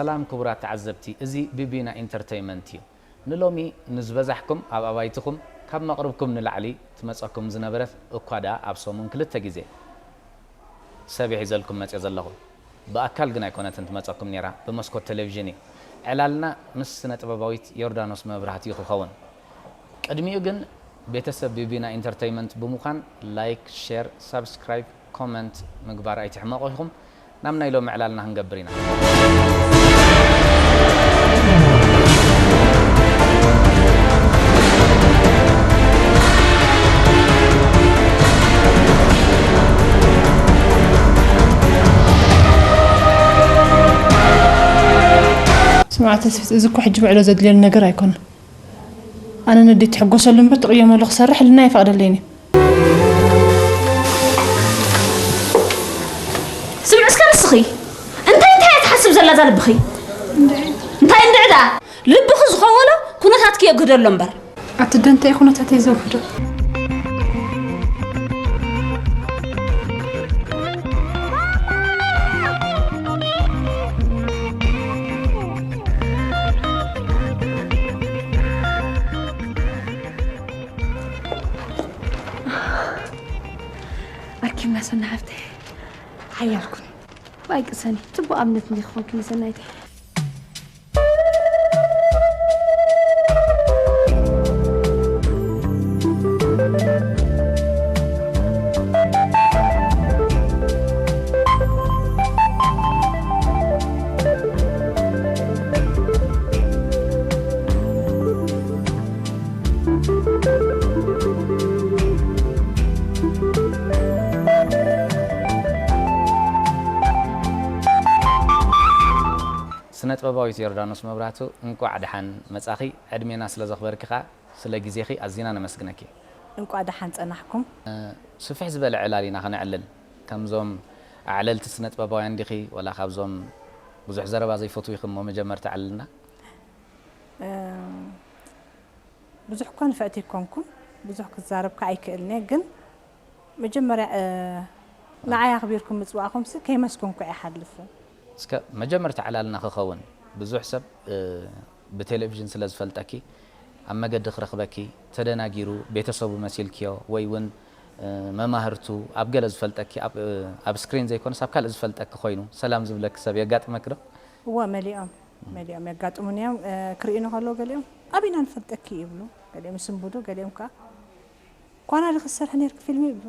ሰላም ክቡራት ተዓዘብቲ፣ እዚ ቢቢና ኢንተርተይመንት እዩ። ንሎሚ ንዝበዛሕኩም ኣብ ኣባይትኹም ካብ መቕርብኩም ንላዕሊ ትመጸኩም ዝነበረት እኳ ደኣ ኣብ ሰሙን ክልተ ግዜ ሰብ ሒዘልኩም መጽየ ዘለኹ። ብኣካል ግን ኣይኮነትን ትመጸኩም ነይራ፣ ብመስኮት ቴሌቪዥን እዩ። ዕላልና ምስ ስነ ጥበባዊት ዮርዳኖስ መብራህትኡ ክኸውን። ቅድሚኡ ግን ቤተሰብ ቢቢና ኢንተርተይመንት ብምዃን ላይክ፣ ሼር፣ ሳብስክራይብ፣ ኮመንት ምግባር ኣይትሕመቑ ኢኹም። ናብ ናይ ሎሚ ዕላልና ክንገብር ኢና። ስማዕ ተስፊት፣ እዚ እኮ ሕጂ ውዕሎ ዘድልየሉ ነገር ኣይኮነን። ኣነ ነዲ ትሕጎሰሉ እምበር ትቕየመሉ ክሰርሕ ህልና ኣይፈቕደለይን እዩ። ስምዒ እስከ ንስኺ እንታይ እንታይ እያ ትሓስብ ዘላ እዛ ልብኺ? እንታይ እንድዒ ደኣ? ልብኺ ዝኸወሎ ኩነታትኪ የግህደሎ እምበር። ኣቲ ደንታይ ኩነታት እየ ዘውህዶ? ኣኪምና ሰና ሓፍተይ፣ ሓያል ኩኒ። ባይ ቅሰኒ፣ ጽቡቕ ኣብነት እንዲኺ ኮንኪ ንሰናይተይ። ስነ ጥበባዊት ዮርዳኖስ መብራህቱ፣ እንቋዕ ደሓን መጻኺ። ዕድሜና ስለ ዘኽበርኪ ኸኣ ስለ ግዜኺ ኣዚና ነመስግነኪ። እንቋዕ ደሓን ጸናሕኩም። እ፣ ስፍሕ ዝበለ ዕላል ኢና ከነዕልል። ከምዞም ኣዕለልቲ ስነ ጥበባውያን ዲኺ፣ ወላ ካብዞም ብዙሕ ዘረባ ዘይፈትዉ ኢኹም እሞ መጀመርታ ኣዕልልና። እ፣ ብዙሕ እኳ ንፍዕቲ ኣይኮንኩን፣ ብዙሕ ክዛረብ ከኣ ኣይክእልን እየ፣ ግን መጀመርያ፣ እ፣ ንዓይ ኣኽቢርኩም ምጽዋዕኩምሲ ከይመስገንኩ ኣይሓልፍን። እስከ መጀመርታ ዕላልና ክኸውን፣ ብዙሕ ሰብ፣ እ፣ ብቴሌቪዥን ስለ ዝፈልጠኪ፣ ኣብ መገዲ ክረኽበኪ ተደናጊሩ፣ ቤተሰቡ መሲልክዮ ወይ እውን፣ እ፣ መማህርቱ ኣብ ገለ ዝፈልጠኪ፣ ኣብ፣ እ፣ ኣብ ስክሪን ዘይኮነስ ኣብ ካልእ ዝፈልጠኪ ኮይኑ ሰላም ዝብለኪ ሰብ የጋጥመኪ ዶ? እወ፣ መሊኦም፣ መሊኦም የጋጥሙኒ እዮም። እ፣ ክርእዩኒ ከለዉ ገሊኦም፣ "ኣበይ ኢና ንፈልጠኪ?" ይብሉ፣ ገሊኦም ይስንብዱ፣ ገሊኦም ከኣ፣ "ኳና ዲኺ ትሰርሒ ነይርኪ ፊልሚ?" ይብሉ።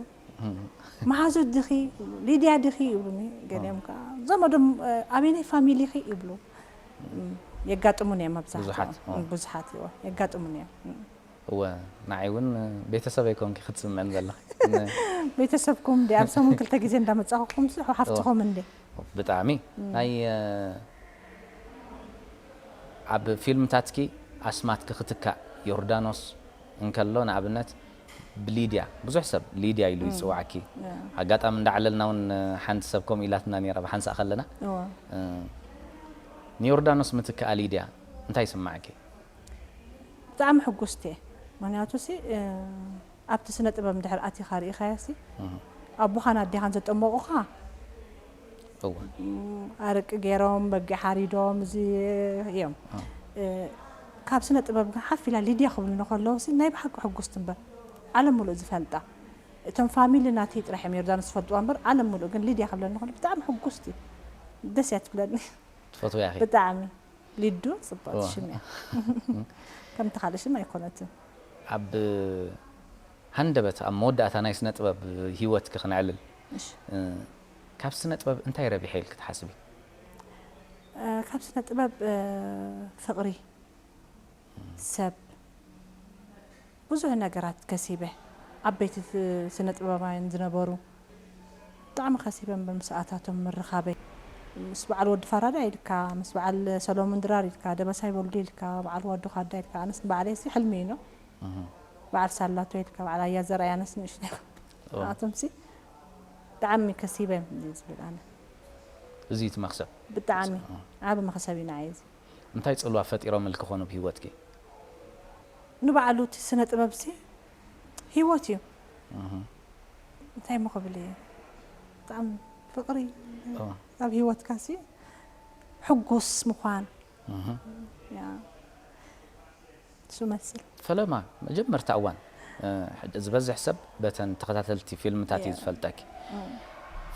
"መሓዙት ዲኺ?" ይብሉ፣ "ሊድያ ዲኺ?" ይብሉኒ። ገሊኦም ከኣ፣ "ዘመዶም፣ እ፣ ኣበየናይ ፋሚሊ ኢኺ?" ይብሉ። እም፣ የጋጥሙኒ እዮም መብዛሕትኦም። ብዙሓት፣ ኦ። እም፣ ብዙሓት፣ እወ፣ የጋጥሙኒ እዮም። እም። እወ፣ ንዓይ እውን ቤተሰበይ ኮንኪ ክትስምዕን ዘለኺ። ን- ቤተሰብኩም ድኣ ኣብ ሰሙን ክልተ ግዜ እንዳመጻኹም ሲ ሓፍትኹም እንዴ? ብጣዕሚ። እም። ናይ፣ እ፣ ኣብ ፊልምታትኪ ኣስማትኪ ክትካእ፣ ዮርዳኖስ እንከሎ ንኣብነት ብሊድያ፣ ብዙሕ ሰብ ሊድያ ኢሉ እም። ይጽውዓኪ። ያ። ኣጋጣሚ እንዳዓለልና እውን ሓንቲ ሰብ ከምኡ ኢላትና ነይራ ብሓንሳእ ከለና። እወ። እ፣ ንዮርዳኖስ ምትካኣ ሊድያ እንታይ ይስምዓኪ? ብጣዕሚ ሕጉስቲ እየ። ምኽንያቱ ሲ፣ እ፣ ኣብቲ ስነ ጥበብ እንድሕር ኣቲኻ ርኢኻዮ ሲ፣ እህ። ኣቦኻን ኣዴኻን ዘጠመቑኻ፣ እወ። እም፣ ኣረቂ ገይሮም፣ በጊዕ ሓሪዶም፣ እዚ እዮም። እ። እ፣ ካብ ስነ ጥበብ ግን ሓፍ ኢላ ሊድያ ክብሉኒ ከለዉ ሲ፣ ናይ ብሓቂ ሕጉስቲ እምበር፣ ዓለም ምሉእ ዝፈልጣ። እቶም ፋሚሊ ናተይ ጥራሕ እዮም ዮርዳኖስ ዝፈልጥዋ እምበር፣ ዓለም ምሉእ ግን ሊድያ ክብለኒ ከሎ ብጣዕሚ ሕጉስቲ እዩ። ደስ እያ ትብለኒ። ትፈትውያ ኢኺ? ብጣዕሚ። ሊዱ ጽብቕቲ እዋ። ሽም እያ። ከምቲ ካልእ ሽም ኣይኮነትን። ኣብ ሃንደበት፣ ኣብ መወዳእታ ናይ ስነ ጥበብ ህይወትኪ ክነዕልል። እሺ። እ፣ ካብ ስነ ጥበብ እንታይ ረቢሐ ኢልኪ ትሓስቢ? እ፣ ካብ ስነ ጥበብ፣ እ፣ ፍቕሪ፣ ሰብ፣ ብዙሕ ነገራት ከሲበ። ዓበይቲ ስ-፣ ስነ ጥበባውያን ዝነበሩ ብጣዕሚ ከሲበ እምበር ምስኣታቶም ምርኻበይ። ምስ በዓል ወዲ ፋራዳ ኢልካ፣ ምስ በዓል ሰሎሞን ድራር ኢልካ፣ ደበሳይ ወልዱ ኢልካ፣ በዓል ዋዱ ካዳ ኢልካ፣ ኣነስ ንባዕለይ ሲ ሕልሚ እዩ፣ ኖ? እህ። በዓል ሳላቶ ኢልካ፣ በዓል ኣያ ዘርኣይ ኣነስ ንእሽተይ። ኦ። ንኣቶም ሲ ብጣዕሚ ከሲበ እዮም ዝብል ኣነ። እዚ እቲ መኽሰብ። ብጣዕሚ ኦ። ዓቢ መኽሰብ እዩ ንዓይ እዚ። እንታይ ጽልዋ ፈጢሮምልኪ ኮኑ ብህይወትኪ? ንባዕሉ እቲ ስነ ጥበብ ሲ ህይወት እዩ። እህ። እንታይ እሞ ክብል እየ? ብጣዕሚ ፍቕሪ ኦ። ኣብ ህይወትካ ሲ ሕጉስ ምዃን። ያ፣ እሱ መስል። ፈለማ መጀመርታ እዋን፣ እ፣ ዝበዝሕ ሰብ በተን ተኸታተልቲ ፊልምታት እዩ ዝፈልጠኪ።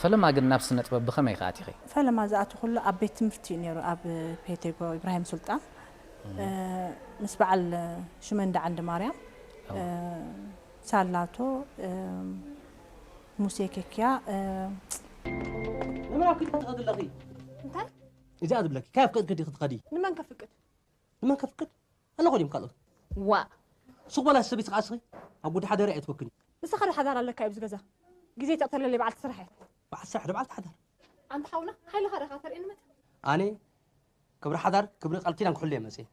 ፈለማ ግን ናብ ስነ ጥበብ ብኸመይ ከ ኣቲኺ? ፈለማ ዝኣተኹሉ ኣብ ቤት ትምህርቲ እዩ ነይሩ፣ ኣብ ፔቴጎ ኢብራሂም ሱልጣን። እ፣ ምስ በዓል ሽመንዳ ዓንዲ ማርያም፣ እ፣ ሳላቶ፣ እ፣ ሙሴ ኬክያ፣ እ፣ ንምራብ ክትኸዲ ኣለኺ? እንታይ? እዚኣ ዝብለኪ፣ ካብ ፍቅድ ክትኸዲ። ንመን ከፍቅድ? ንመን ከፍቅድ? ኣለኹ ድዮም ካልኦት? ዋ። ሱቕ በላ ሰበይቲ ከኣ እስኺ፣ ኣብ ጉዲ ሓዳር ኣይትወክኒ። ንስኻ ዶ ሓዳር ኣለካ ኣብዚ ገዛ? ግዜ ተቕተለለይ በዓልቲ ስራሕ እየ። በዓል ስራሕ ዶ በዓልቲ ሓዳር? ኣንታ ሓውና፣ ሓይልኻ ዲኻ ተርእየኒ መታ? ኣነ ክብሪ ሓዳር፣ ክብሪ ቃል ኪዳን ክሕሉ እየ መፅየ።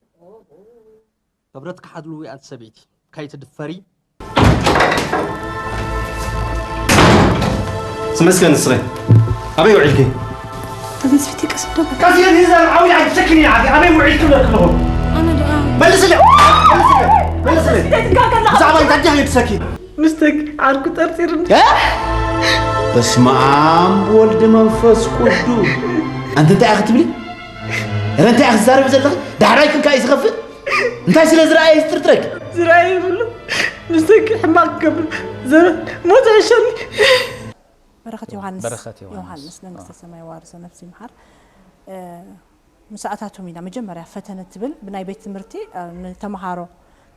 ክብረትካ ሓድሉ ኣንቲ ሰበይቲ፣ ከይትድፈሪ። ስመስገን ንስኺ። ኣበይ ውዒልኪ? ኣቤት ፊቲ ቀስ እንዶ በል። ቀስ ኢለ ሂዛ ዓው ኢለ ኣይትሰክኒ ኢኻ። ኣበይ ውዒልኪ ብለኪ ኣለኹ። ኣነ ደኣ መልስለይ። መልስለይ። መልስለይ። ብዛዕባ እንታይ ዲኻ ይትሰኪ? ምስተክ ዓርኩ ጠርጢርኒ። እ? በስመ ኣብ ወልድ መንፈስ ቅዱስ። ኣንቲ እንታይ ኢኺ ትብሊ? ረ እንታይ ኢኺ ትዛረቢ ዘለኺ? ዳሕራይ ክንካ እዩ ዝኸፍእ? እንታይ ስለ ዝረኣየ እዩ ዝጥርጥረክ? ዝረኣየ የብሉ። ምስተክ ሕማቕ ክገብር ዘረ ሞት ዕሸኒ። በረኸት ዮሃንስ። በረኸት ዮሃንስ። ዮሃንስ መንግስተ ሰማይ ዋርሶ ነፍሲ ይምሓር። እ፣ ምስ ኣታቶም ኢና መጀመርያ ፈተነ ትብል ብናይ ቤት ትምህርቲ፣ እ፣ ንተምሃሮ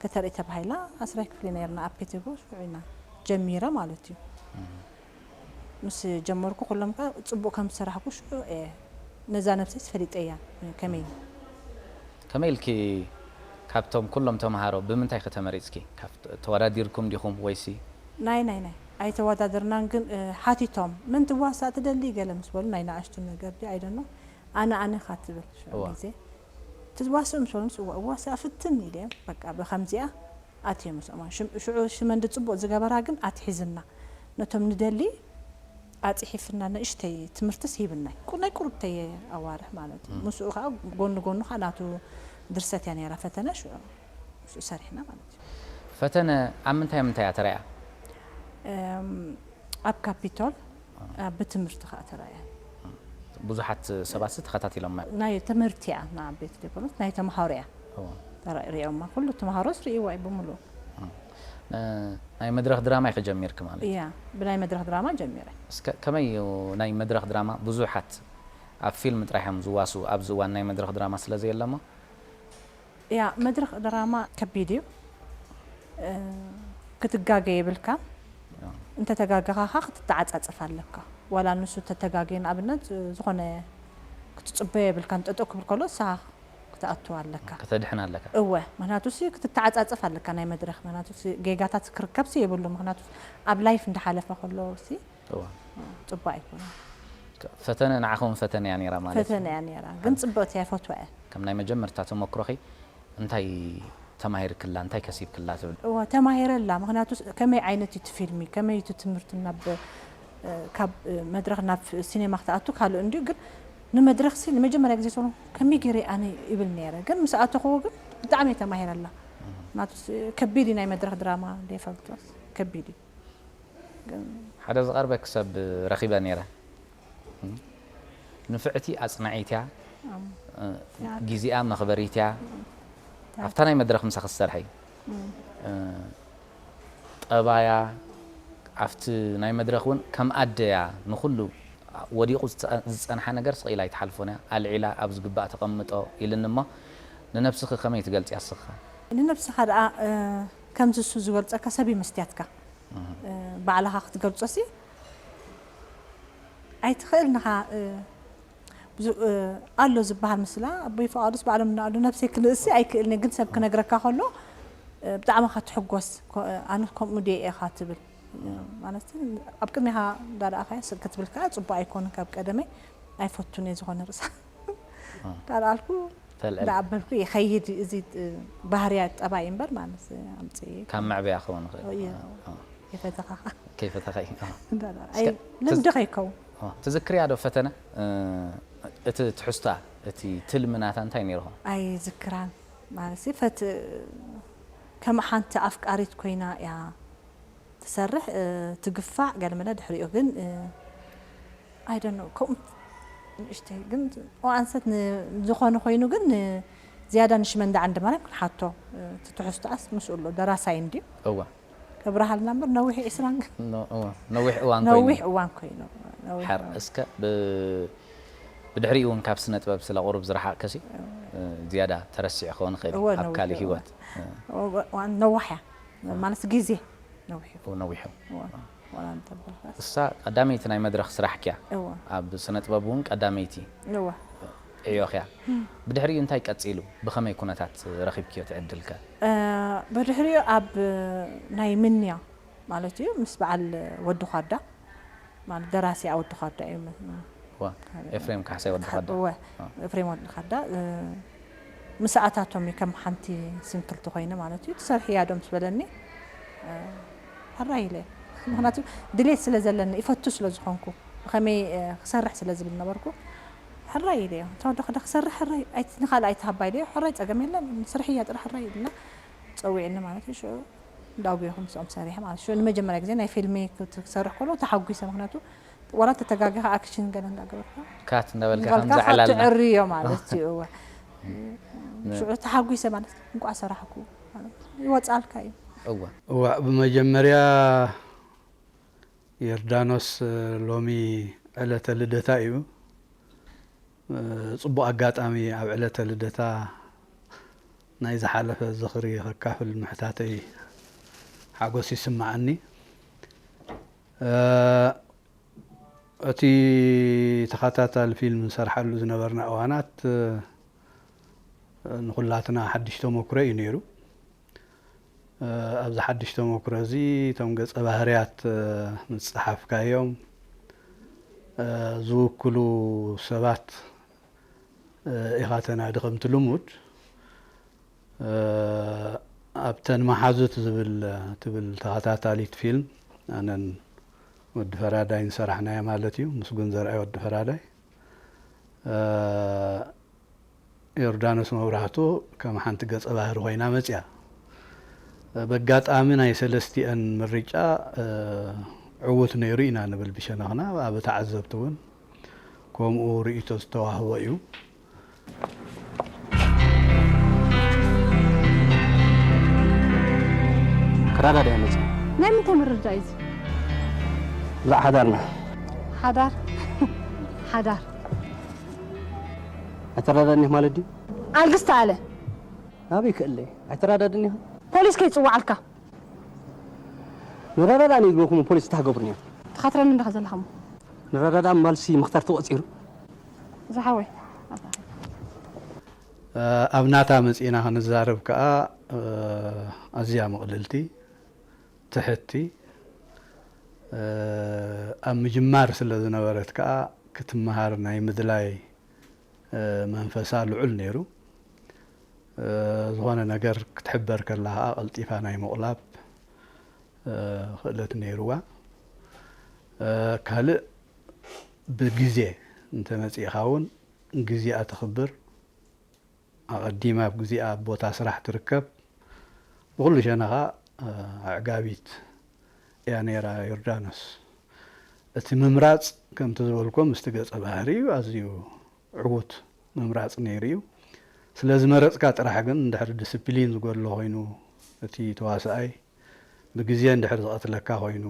ከተርኢ ተባሂላ ዓስራይ ክፍሊ ነይርና ኣብ ፔቴጎ ሽዑ ኢና ጀሚረ ማለት እዩ። ምስ ጀመርኩ ኩሎም ከ ጽቡቕ ከም ዝሰራሕኩ ሽዑ እየ ነዛ ነብሰይስ ፈሊጠያ ከመይ። ከመይ ኢልኪ ካብቶም ኩሎም ተምሃሮ ብምንታይ ከ ተመሪጽኪ? ካብ ተወዳዲርኩም ዲኹም ወይሲ? ናይ፣ ናይ፣ ናይ። ኣይተወዳደርናን ግን፣ እ፣ ሓቲቶም፣ "መን ትዋሳእ ትደሊ?" ገለ ምስ በሉ ናይ ንኣሽቱ ነገር ድዩ ኣይደኖ። ኣነ፣ ኣነ ኢኻ ትብል ሽዑ እዋ። ግዜ። ትዋስእ ምስ በሉ፣ "እዋ፣ እዋሳእ ፍትን" ኢለ፣ በቃ ብኸምዚኣ ኣትየ ምስኦም። ሽም-፣ ሽዑ ሽመንዲ ጽቡቕ ዝገበራ ግን ኣትሒዝና። ነቶም ንደሊ ኣጽሒፍና ንእሽተይ ትምህርትስ ሂብናይ። ቁ-፣ ናይ ቁሩብተይ ኣዋርሕ ማለት እዩ። እም። ምስኡ ኸዓ ጎኒ ጎኑ ኸዓ ናቱ ድርሰት እያ ነይራ ፈተነ፣ ሽዑ ምስኡ ሰሪሕና ማለት እዩ። ፈተነ ኣብ ምንታይ ምንታይ እያ ተራእያ? እም፣ ኣብ ካፒቶል፣ ኣብ ብትምህርቲ ኸዓ ተራእያ። ብዙሓት ሰባት ተኸታቲሎማ እዮም። ናይ ትምህርቲ እያ፣ ንዓበይቲ ዘይኮኑስ ናይ ተምሃሮ እያ። እዎ። ተራ-፣ ሪኦማ። ኩሉ ተምሃሮስ ሪእዋ እዩ ብምሉእ። እም። እ፣ ናይ መድረኽ ድራማ ኢኺ ጀሚርኪ ማለት እዩ? እያ፣ ብናይ መድረኽ ድራማ ጀሚረ። እስከ ከመይ እዩ ናይ መድረኽ ድራማ? ብዙሓት ኣብ ፊልም ጥራሕ እዮም ዝዋስኡ ኣብዚ እዋን ናይ መድረኽ ድራማ ስለ ዘየለሞ። እያ፣ መድረኽ ድራማ ከቢድ እዩ። እ፣ ክትጋገ የብልካን። እያ። እንተተጋገኻ ኸኣ ክትተዓጻጸፍ ኣለካ። ዋላ ንሱ ተተጋገየ ንኣብነት ዝኾነ ክትጽበዮ የብልካን። ጠጠው ክብል ከሎ ንስኻ ክትኣቱ ኣለካ። ከተድሕን ኣለካ። እወ፣ ምኽንያቱ ሲ ክትተዓጻጸፍ ኣለካ ናይ መድረኽ። ምኽንያቱ ሲ ጌጋታት ክርከብሲ የብሉ። ምኽንያቱ ኣብ ላይፍ እንዳሓለፈ ከሎ ሲ እወ። ጽቡቕ ኣይኮነን። ፈተነ ንዓኹም ፈተነ እያ ነይራ ማለት እዩ። ፈተነ እያ ነይራ። ግን ጽብቕቲ እያ፣ ይፈትዋ እየ። ከም ናይ መጀመርታ ተመክሮኺ እንታይ ተማሂርክላ፣ እንታይ ከሲብክላ ትብል? እወ፣ ተማሂረላ። ምኽንያቱ ከመይ ዓይነት እዩ እቲ ፊልሚ፣ ከመይ እዩ እቲ ትምህርቲ ናብ፣ እ፣ ካብ፣ እ፣ መድረኽ ናብ ሲኔማ ክትኣቱ ካልእ እንድዩ። ግን ንመድረኽሲ ንመጀመርያ ግዜ ሰሙ ከመይ ገይረ ኣነ ይብል ነይረ። ግን ምስ ኣተኽዎ ግን ብጣዕሚ እየ ተማሂረላ። እም። ምኽንያቱ ከቢድ እዩ ናይ መድረኽ ድራማ፣ ዘይፈልጦስ ከቢድ እዩ። ግን ሓደ ዝቐርበኪ ሰብ ረኺበ ነይረ። እም። ንፍዕቲ ኣጽናዒት እያ። እም። እ፣ ያ። ግዜኣ መኽበሪት እያ። እም። ኣብታ ናይ መድረኽ ምሳኺ ዝሰርሐ እዩ። እም። እ፣ ጠባያ ኣብቲ ናይ መድረኽ እውን ከም ኣደ እያ። ንኹሉ ወዲቑ ዝጸ-፣ ዝጸንሓ ነገር ስቕ ኢላ ኣይትሓልፎን እያ። ኣልዒላ ኣብ ዝግባእ ተቐምጦ ኢልኒ እሞ፣ ንነብስኺ ከመይ ትገልጽያ እስኺ? ንነብስኻ ደኣ፣ እ፣ ከምዚ እሱ ዝገልጸካ ሰብ እዩ መስትያትካ። እህ። እ፣ ባዕልኻ ክትገልጾሲ ኣይትኽእልን ኢኻ። እ፣ ብዙ-፣ እ፣ ኣሎ ዝበሃል ምስላ፣ ኣቦይ ፍቓዱስ ባዕሎም እናኣሉ ነብሰይ ክንእሲ ኣይክእልን እየ፣ ግን ሰብ ክነግረካ ከሎ፣ እ፣ ብጣዕሚ ኢኻ ትሕጎስ። ኮ-፣ ኣነ ከምኡ ድየ ኢኻ ትብል። ማለት ኣብ ቅድሚኻ እንዳረኣኻያ ስቕ ክትብል ከኣ ጽቡቕ ኣይኮነን። ካብ ቀደመይ ኣይፈቱን እየ ዝኾነ ርእሳ እ። እንዳረኣልኩ ተልዕል። እንዳኣበልኩ ይኸይድ። እዚ፣ እ፣ ባህርያ ጠባይ እምበር ማለት ኣምጽእ ካብ መዕበያ ክኸውን ይኽእል። እየ። እ። ይፈተኻ። ከይፈተኻ እዩ። እ። እንዳረኣ። እስከ ኣይ፣ ልምዲ ትዝ-፣ ከይከውን። እ፣ ትዝክርያ ዶ ፈተነ? እ፣ እቲ ትሕዝቶኣ፣ እቲ ትልሚ ናታ እንታይ ነይርኹም? ኣይዝክራን። ማለት ፈት-፣ ከም ሓንቲ ኣፍቃሪት ኮይና እያ ትሰርሕ፣ እ፣ ትግፋዕ፣ ገለመለ ድሕሪኡ ግን፣ እ፣ I don't know፣ ከምኡ ንእሽተይ ግን፣ ኣንሰት ዝኾነ ኮይኑ ግን፣ ዝያዳ ንሽመንዳ ዓንደ ማርያም ክንሓቶ። እቲ ትሕዝቶኣስ ምስኡ ኣሎ፣ ደራሳይ እንድዩ። እዋ ከብረሃልና እምበር ነዊሕ ዒስራን ኖ- እዋ፣ ነዊሕ እዋን ነዊሕ ኮይኑ እዋን ኮይኑ። ነዊሕ ሓር እዋን። እስከ ብ- ብድሕሪኡ እውን ካብ ስነ ጥበብ ስለ ቁሩብ ዝረሓቕከሲ ዝያዳ ተረሲዑ ክኸውን ይኽእል እዩ እወ፣ ኣብ ነዊሕ ካልእ እዋን። ህይወት እዋን ነዋሕ እያ ማለት ግዜ ነዊሕ እዩ። ነዊሑ እዋ፣ ዋላ እንተበልካስ። እሳ ቀዳመይቲ ናይ መድረኽ ስራሕኪ እያ እዋ ኣብ ስነ ጥበብ እውን ቀዳመይቲ እዋ ዕዮኽያ። ብድሕሪኡ እንታይ ቀጺሉ? ብኸመይ ኩነታት ረኺብክዮ እቲ ዕድልከ? ብድሕሪኡ ኣብ ናይ ምንያ ማለት እዩ ምስ በዓል ወዲ ኳዳ ማለት ደራሲ ወዲ ኳዳ እዩ። ዋ ኤፍሬም ካሕሳይ ወዲ ኳዳ እወ ኤፍሬም ወዲ ኳዳ። ምስ ኣታቶም እዩ ከም ሓንቲ ሲንክልቲ ኮይነ ማለት እዩ። ትሰርሕያ ዶ ምስ በለኒ ሕራይ ኢለ። ምክንያቱ ድሌት ስለ ዘለኒ ይፈቱ ስለ ዝኾንኩ ብኸመይ ክሰርሕ ስለ ዝብል ነበርኩ። ሕራይ ኢለዮ። ተወደኸ ዶ ክሰርሕ ሕራይ ኣይቲ ንኻልእ ኣይትሃባ ኢለዮ። ሕራይ ጸገም የለን ስርሕያ ጥራሕ ሕራይ ኢልና ጸዊዕኒ ማለት እዩ። ሽዑ እንዳጉየኹ ምስኦም ሰሪሐ ማለት እዩ። ሽዑ ንመጀመርያ ግዜ ናይ ፊልሚ ክሰርሕ ከሎ ተሓጒሰ። ምክንያቱ ዋላ ተተጋጊኻ ኣክሽን ገለ እንዳገበርካ ካት እንዳበልካ እንዳበልካ ከምዛ ዕላልና ትዕርዮ ማለት እዩ። እወ ሽዑ ተሓጒሰ ማለት እንቋዕ ሰራሕኩ ማለት ይወጻልካ እዩ። እዋ እዋ ብመጀመርያ ዮርዳኖስ ሎሚ ዕለተ ልደታ እዩ። ጽቡቕ ኣጋጣሚ ኣብ ዕለተ ልደታ ናይ ዝሓለፈ ዝኽሪ ከካፍል ምሕታተይ ሓጎስ ይስምዓኒ። እቲ ተኸታታሊ ፊልም ንሰርሓሉ ዝነበርና እዋናት ንኹላትና ሓድሽ ተመኩሮ እዩ ነይሩ። ኣብዚ ሓድሽ ተመኩሮ እዚ እቶም ገጸ ባህርያት ምስ ጸሓፍካዮም ዝውክሉ ሰባት ኢኻ ተናዲ ከምቲ ልሙድ ኣብተን መሓዙት ዝብል ትብል ተኸታታሊት ፊልም ኣነን ወዲ ፈራዳይን ዝሰራሕናያ ማለት እዩ። ምስጉን ዘርኣይ ወዲ ፈራዳይ ዮርዳኖስ መብራህቱ ከም ሓንቲ ገጸ ባህሪ ኮይና መጽያ። በጋጣሚ ናይ ሰለስቲአን ምርጫ ዕዉት ነይሩ ኢና ንብል ብሸነኽና። ኣብ ተዓዘብቲ እውን ከምኡ ርእይቶ ዝተዋህቦ እዩ። ክራዳዳ እያ መጽያ። ናይ ምንታይ ምርድዳእ እዩ እዚ? ብዛዕ ሓዳርና ሓዳር ሓዳር ኣይተረዳዳእኒ ማለት ድዩ? ኣልግስቲ ኣለ ናበይ ክእለ ኣይተረዳዳእኒ ኢኻ? ፖሊስ ከይጽዋዓልካ ንረዳዳ ንይግበኩም ፖሊስ እንታይ ገብሩኒ እዮም? ተኻትረኒ እንዲኻ ዘለኻ እሞ ንረዳዳ ማልሲ መኽተርቲ ቆጺሩ ዝሓወይ ኣብ ናታ መጺእና ክንዛረብ ከኣ ኣዝያ ምቕልልቲ ትሕቲ ኣብ ምጅማር ስለ ዝነበረት ከኣ ክትመሃር ናይ ምድላይ መንፈሳ ልዑል ነይሩ። ዝኾነ ነገር ክትሕበር ከላ ከኣ ቀልጢፋ ናይ ምቑላብ ክእለት ነይርዋ። ካልእ ብግዜ እንተመጺእኻ እውን ግዜኣ ተኽብር ኣቐዲማ ኣብ ግዜኣ ኣብ ቦታ ስራሕ ትርከብ። ብኹሉ ሸነኻ ኣዕጋቢት እያ ነይራ ዮርዳኖስ። እቲ ምምራፅ ከምቲ ዝበልኩዎ ምስቲ ገፀ ባህሪ እዩ ኣዝዩ ዕዉት ምምራፅ ነይሩ እዩ። ስለ ዝመረፅካ ጥራሕ ግን እንድሕር ዲስፕሊን ዝጎድሎ ኮይኑ እቲ ተዋሳኣይ ብግዜ እንድሕር ዝቐትለካ ኮይኑ፣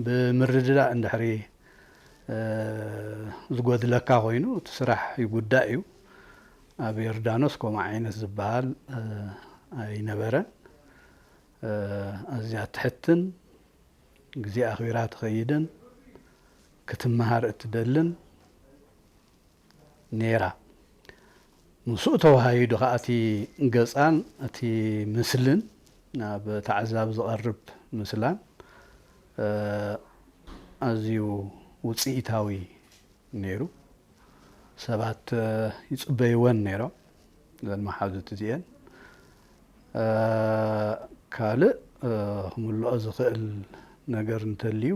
ብምርድዳእ እንድሕሪ ዝጎድለካ ኮይኑ እቲ ስራሕ ይጉዳእ እዩ። ኣብ ዮርዳኖስ ከምኡ ዓይነት ዝበሃል ኣይነበረን። ኣዝያ ትሕትን ግዜ ኣኽቢራ ትኸይድን ክትመሃር እትደልን ነይራ። ምስኡ ተወሃሂዱ ኸዓ እቲ ገጻን እቲ ምስልን ናብ ተዓዛቢ ዝቐርብ ምስላን ኣዝዩ ውጽኢታዊ ነይሩ። ሰባት ይጽበይወን ነይሮም እዘን መሓዙት እዚኤን። ካልእ ክምልኦ ዝኽእል ነገር እንተልዩ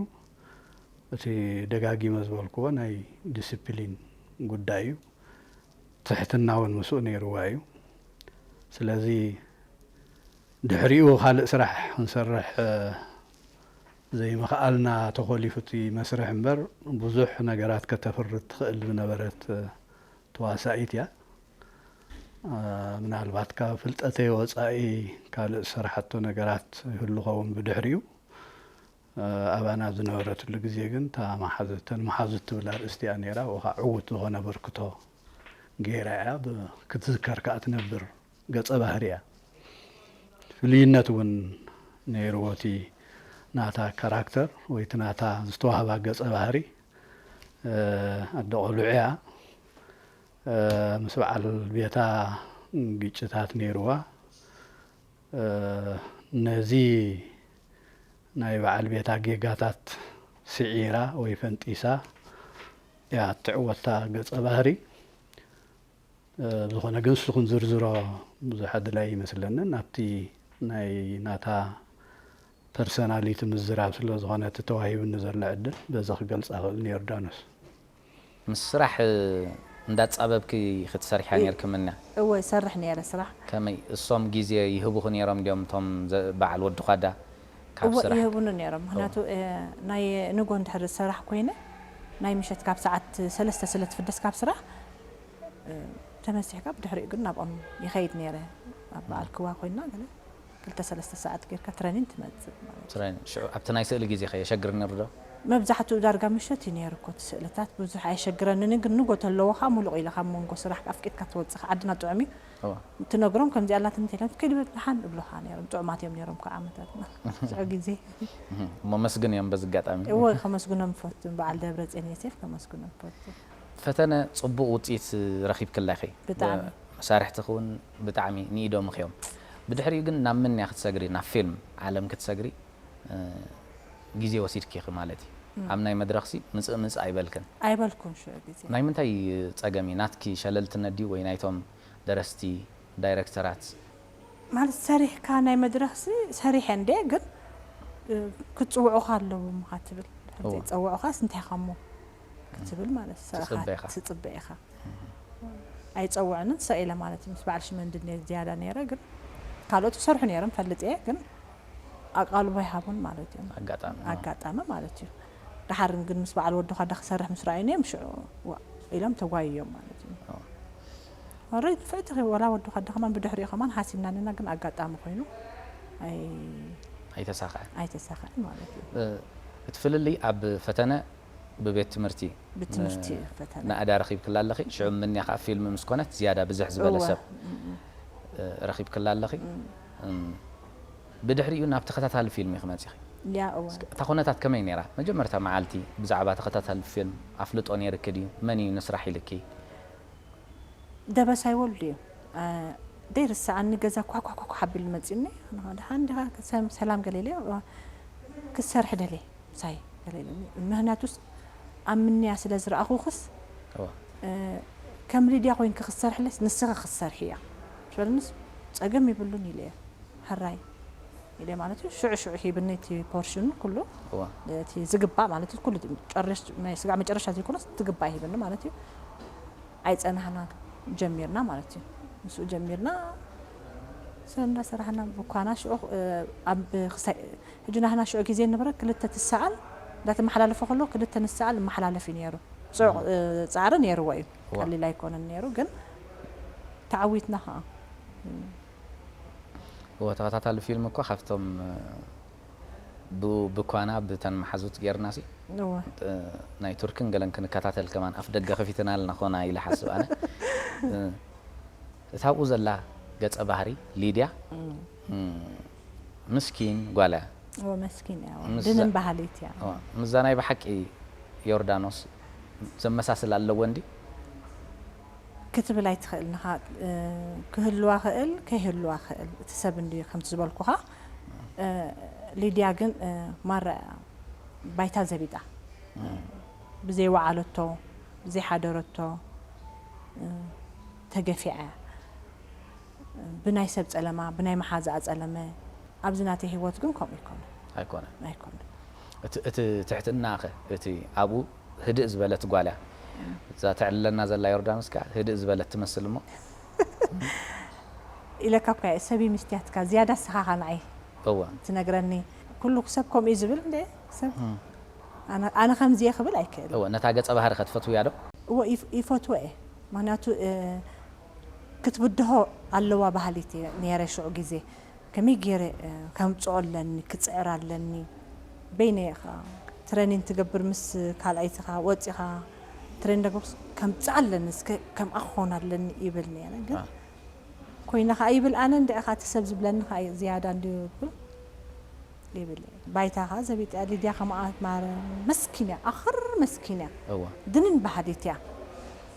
እቲ ደጋጊመ ዝበልክዎ ናይ ዲስፕሊን ጉዳይ እዩ። ትሕትና እውን ምስኡ ነይርዋ እዩ። ስለዚ ድሕሪኡ ካልእ ስራሕ ክንሰርሕ ዘይምኽኣልና ተኾሊፉ እቲ መስርሕ እምበር፣ ብዙሕ ነገራት ከተፍሪ ትኽእል ዝነበረት ተዋሳኢት እያ። እ፣ ምናልባት ካብ ፍልጠተይ ወጻኢ ካልእ ዝሰርሓቶ ነገራት ይህሉ ኸውን ብድሕሪኡ። እ፣ ኣባና ዝነበረትሉ ግዜ ግን እታ መሓዙት፣ እተን መሓዙት ትብል ኣርእስቲ እያ ነይራ። ብኡ ኸዓ ዕዉት ዝኾነ ኣበርክቶ ገይራ እያ። ብ-፣ ክትዝከር ከኣ ትነብር ገጸ ባህሪ እያ። ፍልይነት እውን ነይርዎ እቲ ናታ ካራክተር ወይ እቲ ናታ ዝተዋህባ ገጸ ባህሪ። እ፣ ኣደ ቆልዑ እያ። እ፣ ምስ በዓል ቤታ ግጭታት ነይርዋ። እ፣ ነዚ ናይ በዓል ቤታ ጌጋታት ስዒራ ወይ ፈንጢሳ እያ እትዕወታ ገጸ ባህሪ። እ፣ ዝኾነ ግን ንሱ ክንዝርዝሮ ብዙሕ ኣድላይ ኣይመስለንን። ኣብቲ ናይ ናታ ፐርሰናሊቲ ምዝራብ ስለ ዝኾነ እቲ ተዋሂቡኒ ዘሎ ዕድል በዚ ክገልጻ እኽእል ንዮርዳኖስ። ምስ ስራሕ፣ እ፣ እንዳጻበብኪ ክትሰርሕያ እ፣ ነይርክምና? እወ፣ ይሰርሕ ነይረ ስራሕ። ከመይ፣ እሶም ግዜ ይህቡኺ ነይሮም ድዮም እቶም ዘ-፣ በዓል ወዲ ኳዳ ካብ እወ፣ ስራሕ? ይህቡኒ ነይሮም። እወ። ምኽንያቱ፣ እ፣ ናይ ንጎ እንድሕር ዝሰራሕ ኮይነ፣ ናይ ምሸት ካብ ሰዓት ሰለስተ ስለ ትፍደስ ካብ ስራሕ፣ እ፣ ተመሲሕካ ብድሕሪኡ ግን ናብኦም ይኸይድ ነይረ። ኣብ በዓል ክዋ ኮይና ገለ ክልተ ሰለስተ ሰዓት ጌርካ ትረኒን ትመጽእ ማለት እዩ። ትረኒን። ሽዑ ኣብቲ ናይ ስእሊ ግዜ ኸ የሸግር ነይሩ ዶ? መብዛሕትኡ ዳርጋ ምሸት እዩ ነይሩ እኮ እቲ ስእልታት፣ ብዙሕ ኣየሸግረንን፣ ግን ንጎ ተለዎ ኸዓ ሙሉቕ ኢለ ካብ መንጎ ስራሕ ኣፍቂድካ ትወጽእ ኸዓ፣ ዓድና ጥዑም እዩ። እዋ። ትነግሮም ከምዚ ኣላትኒ እንተ ኢሎም፣ "ከይዲ በል ደሓን" እብሉኻ ነይሮም። ጥዑማት እዮም ነይሮም እኮ ዓመታትና። ሽዑ ግዜ። እህ፣ እሞ መስግን እዮም በዚ ኣጋጣሚ። እወ፣ ከመስግኖም እፈቱ። በዓል ደብረጽዮን ዮሴፍ ከመስግኖም እፈቱ። ፈተነ ጽቡቕ ውጽኢት ረኺብክላ ኢኺ። ብጣዕሚ። መሳርሕትኺ እውን ብጣዕሚ ንኢዶምኺ እዮም። ብድሕሪኡ ግን ናብ መን እያ ክትሰግሪ? ናብ ፊልም ዓለም ክትሰግሪ፣ እ፣ ግዜ ወሲድኪ ኢኺ ማለት እዩ። እም። ኣብ ናይ መድረኽሲ ምጽእ ምጽእ ኣይበልክን። ኣይበልኩን ሽዑ ግዜ። ናይ ምንታይ ጸገም እዩ? ናትኪ ሸለልትነት ድዩ ወይ ናይቶም ደረስቲ፣ ዳይረክተራት? ማለት ሰሪሕካ ናይ መድረኽሲ ሰሪሐ እንዴ፣ ግን፣ እ፣ ክትጽውዑኻ ኣለዎም ኢኻ ትብል። እዋ። ዘይጸውዑኻስ እንታይ ኢኻ እሞ ክትብል ማለት፣ ስራኻ ትጽበ ኢኻ። ትጽበ ኢኻ። ኣይጸውዕንን ሰ ኢለ ማለት እዩ። ምስ በዓል ሽመንዲ ነይረ ዝያዳ ነይረ፣ ግን ካልኦት ይሰርሑ ነይሮም ፈልጥ እየ፣ ግን ኣቓልቦ ኣይሃቡን ማለት እዩ። ኣጋጣሚ፣ ኣዎ። ኣጋጣሚ ማለት እዩ። ደሓር ግን ምስ በዓል ወዲ ኳዳ ክሰርሕ ምስ ረኣዩኒ እዮም ሽዑ ዋእ ኢሎም ተጓይዮም ማለት እዩ። ኣዎ። ወረይ ንፍዕቲ ኺ ወላ ወዲ ኳዳ ከማን ብድሕሪኡ ከማን ሓሲብናንና፣ ግን ኣጋጣሚ ኮይኑ ኣይ-፣ ኣይተሳኽዐን። ኣይተሳኽዐን ማለት እዩ። እ፣ እቲ ፍልልይ ኣብ ፈተነ ብቤት ትምህርቲ፣ ብትምህርቲ እ፣ ፈተነ። ናእዳ ረኺብክላ ኣለኺ። ሽዑ ምንያ ከኣ ፊልም ምስ ኮነት ዝያዳ ብዝሕ ዝበለ እወ። ሰብ፣ እም፣ እም። እ፣ ረኺብክላ ኣለኺ። እም። እም። ብድሕሪኡ ናብ ተኸታታሊ ፊልም ኢኺ መጺኺ። ያ፣ እወ። እስከ እታ ኩነታት ከመይ ነይራ? መጀመርታ መዓልቲ ብዛዕባ ተኸታታሊ ፊልም ኣፍልጦ ነይርኪ ድዩ? መን እዩ ንስራሕ ኢልኪ? ደበሳይ ወልዱ እዩ። ኣ፣ ዘይርስዓኒ ገዛ ኳ፣ ኳ፣ ኳ፣ ኳ ኣቢሉ መጺኡኒ። ደሓን ዲኻ? ሰም-፣ ሰላም ገለ ኢለ፣ ክትሰርሒ ደልየ ምሳይ ገለ ኢሉኒ። ምኽንያቱስ ኣብ ምንያ ስለ ዝረኣኹኽስ፣ እዋ። እ፣ ከም ሊድያ ኮይንኪ ክትሰርሕለስ ንስኺ ክትሰርሒ እያ። ምስ በለንስ ጸገም ይብሉን ኢለ እየ። ሕራይ ኢለ ማለት እዩ። ሽዑ ሽዑ ሂብኒ እቲ ፖርሽኑ ኩሉ፣ እዋ። እቲ ዝግባእ ማለት እዩ። ኩሉ ጨርሽ-፣ ናይ ስጋዕ መጨረሻ ዘይኮነስ ዝግባእ ሂብኒ ማለት እዩ። ኣይጸናሕናን ጀሚርና ማለት እዩ። ምስኡ ጀሚርና ስለ እንዳሰራሕና ብኳና ሽዑ፣ እ፣ ኣብ ክሳይ-፣ ሕጂ ናህና ሽዑ ግዜ ንብረት ክልተ ትሰኣል እንዳተመሓላለፈ ከሎ ክልተ ንሰኣል መሓላለፍ እዩ ነይሩ። ጽዑቕ፣ እም። እ፣ ጻዕሪ ነይርዎ እዩ። እዋ። ቀሊል ኣይኮነን ነይሩ፣ ግን ተዓዊትና ኸኣ። እም። እወ፣ ተኸታታሊ ፊልም እኮ ካብቶም፣ እ፣ ብ-፣ ብኳና ብተን መሓዙት ጌርና ሲ፣ እወ። እ፣ ናይ ቱርክን ገለን ክንከታተል ከማን ኣፍ ደገ ከፊትና ኣለና ኮና ኢለ ሓስብ ኣነ። እ፣ እታ ኣብኡ ዘላ ገጸ ባህሪ ሊድያ፣ እም። እም፣ ምስኪን ጓል እያ። እወ፣ መስኪን እያ፣ እወ። ምስ ድንን ዛ-፣ በሃሊት እያ። እወ፣ ምስዛ ናይ ብሓቂ ዮርዳኖስ ዘመሳስል ኣለዎ እንዲ? ክትብል ኣይትኽእልን ኢኻ። እ፣ ክህልዋ ክእል፣ ከይህልዋ ክእል። እቲ ሰብ እንድዩ ከምቲ ዝበልኩኻ። እ፣ ሊድያ ግን፣ እ፣ ማራ እያ ባይታ ዘቢጣ። እም። ብዘይወዓለቶ፣ ብዘይሓደረቶ፣ እ፣ ተገፊዓ እያ። ብናይ ሰብ ጸለማ፣ ብናይ መሓዛኣ ጸለመ። ኣብዚ ናተይ ህይወት ግን ከምኡ ኣይኮነን። ኣይኮነን። ኣይኮነን። እቲ፣ እቲ ትሕትናኸ፣ እቲ ኣብኡ ህድእ ዝበለት ጓል እያ። እም። እዛ ተዕልለና ዘላ ዮርዳኖስ ከኣ ህድእ ዝበለት ትመስል እሞ። ኢለካ እኳ እየ፣ ሰብ እዩ ምስትያትካ፣ ዝያዳ ንስኻ ኢኻ ንዓይ እወ። ትነግረኒ። ኩሉ ሰብ ከምኡ እዩ ዝብል እንደ ሰብ ኣነ ከምዚ እየ ክብል ኣይክእል። እወ ነታ ገጸ ባህሪ ከትፈትውያ ዶ? እወ ይፈትወ እየ። ምክንያቱ ክትብድሆ ኣለዋ ባህሊት ነረ ሽዑ ግዜ ከመይ ገይረ ከምፅኦ ኣለኒ ክፅዕር ኣለኒ በይነ ኢኻ ትረኒን ትገብር ምስ ካልኣይትኻ ወፂኻ ትረኒን ዳገብር ከምፅእ ኣለኒ እስከ ከምኣ ክኾን ኣለኒ ይብል ነረ ግን ኮይነ ከዓ ይብል ኣነ እንደ ኢኻ እቲ ሰብ ዝብለኒ ከዓ ዝያዳ እንድዩ ይብል ይብል ባይታ ከዓ ዘቢጥያ ሊድያ ከማኣት ማረ መስኪን እያ ኣኽር መስኪን እያ እዋ ድንን ባህዲት እያ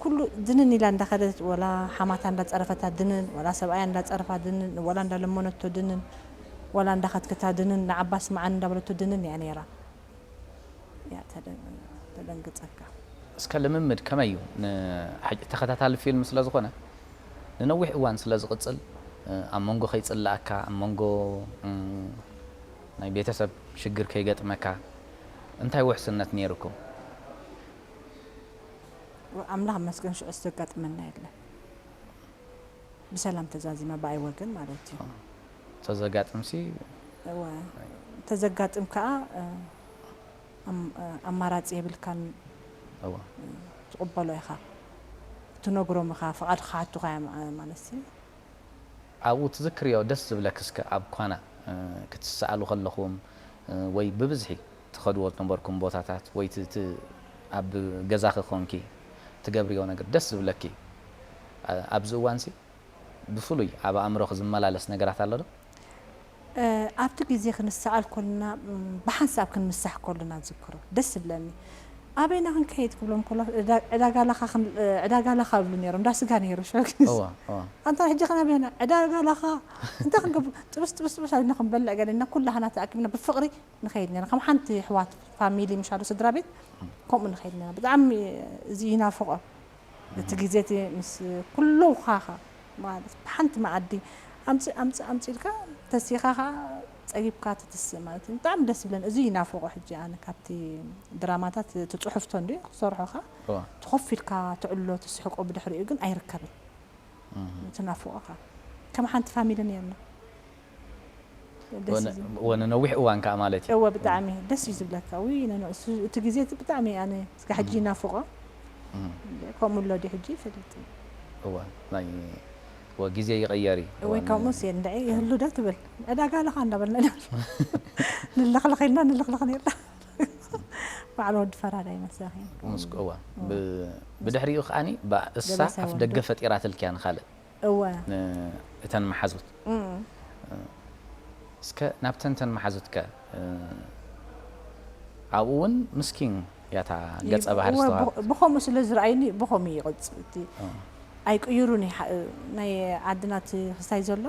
ኩሉ ድንን ኢላ እንዳኸደት ወላ ሓማታ እንዳፀረፈታ ድንን ወላ ሰብኣያ እንዳፀረፋ ድንን ወላ እንዳለመነቶ ድንን ወላ እንዳኸትክታ ድንን ንዓባስ መዓን እንዳበለቶ ድንን እያ ነይራ እያ ተደንግፀካ። እስከ ልምምድ ከመይ እዩ? ተኸታታሊ ፊልም ስለ ዝኾነ ንነዊሕ እዋን ስለ ዝቕፅል ኣብ መንጎ ከይፅላኣካ ኣብ መንጎ ናይ ቤተሰብ ሽግር ከይገጥመካ እንታይ ውሕስነት ነይርኩም? ኣምላኽ ይመስገን ሽዑ ዘጋጥመና የለን። ብሰላም ተዛዚማ ብኣይ ወገን ማለት እዩ። ተዘጋጥምሲ እወ ተዘጋጥም ከዓ ኣማራፂ የብልካን እወ ትቕበሎ ኢኻ ትነግሮም ኢኻ ፍቓድ ክሓቱኻ እዮም ማለት እዩ ኣብኡ ትዝክርዮ ደስ ዝብለክ እስከ ኣብ ኳና ክትሰኣሉ ከለኹም ወይ ብብዝሒ ትኸድዎ ዝነበርኩም ቦታታት ወይ እቲ እቲ ኣብ ገዛኺ ኮንኪ ትገብርዮ ነገር ደስ ዝብለኪ ኣብዚ እዋንሲ ብፍሉይ ኣብ ኣእምሮኺ ዝመላለስ ነገራት ኣሎ ዶ? ኣብቲ ግዜ ክንሰኣል ኮልና ብሓንሳብ ክንምሳሕ ከለና ዝክሮ ደስ ዝብለኒ ኣበይና ክንከይድ ክብሎም ከሎ ዕዳጋ ላኻ ዕዳጋ ላኻ ይብሉ ነይሮም እንዳ ስጋ ነይሩ ሽዑ ግዜ ኣንታ ሕጂ ከናበይና ዕዳጋ ላኻ እንታይ ክንገብር ጥብስ ጥብስ ጥብስ ኣልና ክንበልዕ ገለና ኩላህና ተኣኪብና ብፍቕሪ ንኸይድ ነርና። ከም ሓንቲ ኣሕዋት ፋሚሊ ምሻሉ ስድራ ቤት ከምኡ ንኸይድ ነርና። ብጣዕሚ እዚ ይናፍቖ። እቲ ግዜ እቲ ምስ ኩሉ ውኻኻ ማለት ብሓንቲ መኣዲ ኣምፅእ ኣምፅእ ኣምፅእ ኢልካ ተሲኻ ኸዓ ፀጊብካ ትትስእ ማለት እዩ። ብጣዕሚ ደስ ይብለኒ። እዚ ይናፍቖ ሕጂ ኣነ ካብቲ ድራማታት እቲ ፅሑፍቶ እንድዩ ክሰርሖ ኸዓ እዋ። እቲ ኮፍ ኢልካ ትዕሎ ትስሕቆ ብድሕሪኡ ግን ኣይርከብን። ትናፍቆኻ ከም ሓንቲ ፋሚሊ ነርና። ወ ነዊሕ እዋን ከዓ ማለት እዩ። እወ ብጣዕሚ ደስ እዩ ዝብለካ። ውይ ነንእሱ እቲ ግዜ እቲ ብጣዕሚ ኣነ እስከ ሕጂ ይናፍቆ። ከምኡ ኣሎ ድዩ ሕጂ ይፈልጥ። እወ ናይ ወ ግዜ ይቕየር እዩ። ወይ ከምኡ ሴ እንድዒ ይህሉ ዶ ትብል ዕዳጋ ኣለኻ እንዳበልና ኢና ንለኽለኽ ኢልና ንለኽለኽ ነርና። በዓል ወዲ ፈራዳይ መሳኺ ምስኩ እዋ ብድሕሪኡ ከዓኒ እሳ ኣፍ ደገ ፈጢራትልኪያ ንኻልእ እወ እተን መሓዙት እስከ ናብተን ተን መሓዙትከ ኣብኡ እውን ምስኪን ያታ ገጸ ባህሪ ዝተዋሃበት ብኸምኡ ስለ ዝረኣዩኒ ብኸምኡ ይቕጽል እቲ ኣይቅይሩን ናይ ዓድና እቲ ክስታይ ዘሎ